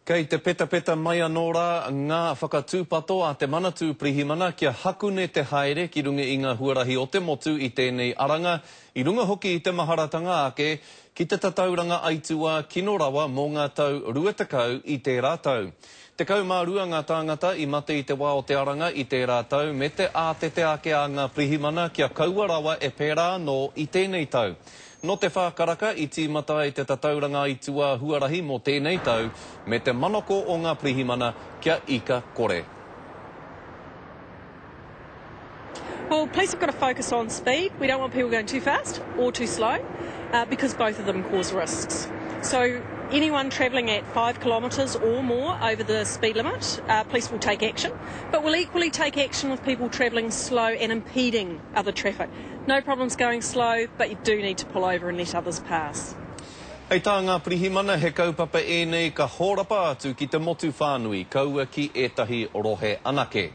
Kei te petapeta mai anō rā ngā whakatūpato a te Manatū Pirihimana kia hakune te haere ki runga i ngā huarahi o te motu i tēnei aranga, i runga hoki i te maharatanga ake ki te tatauranga aituā kino rawa mō ngā tau 20 i tērā tau. 12 ngā tāngata i mate i te wā o te aranga i tērā tau me te ātete ake a ngā pirihimana kia kaua rawa e pērā anō i tēnei tau. Nō te whā karaka i tīmata ai te tatauranga aituā huarahi mō tēnei tau me te manako o ngā pirihimana kia ika kore. Well, police have got to focus on speed. We don't want people going too fast or too slow uh, because both of them cause risks. So anyone travelling at five kilometres or more over the speed limit, uh, police will take action. But we'll equally take action with people travelling slow and impeding other traffic. No problems going slow, but you do need to pull over and let others pass. Hei tā ngā pirihimana, he kaupapa ēnei ka hōrapa atu ki te motu whānui, kaua ki ētahi rohe anake.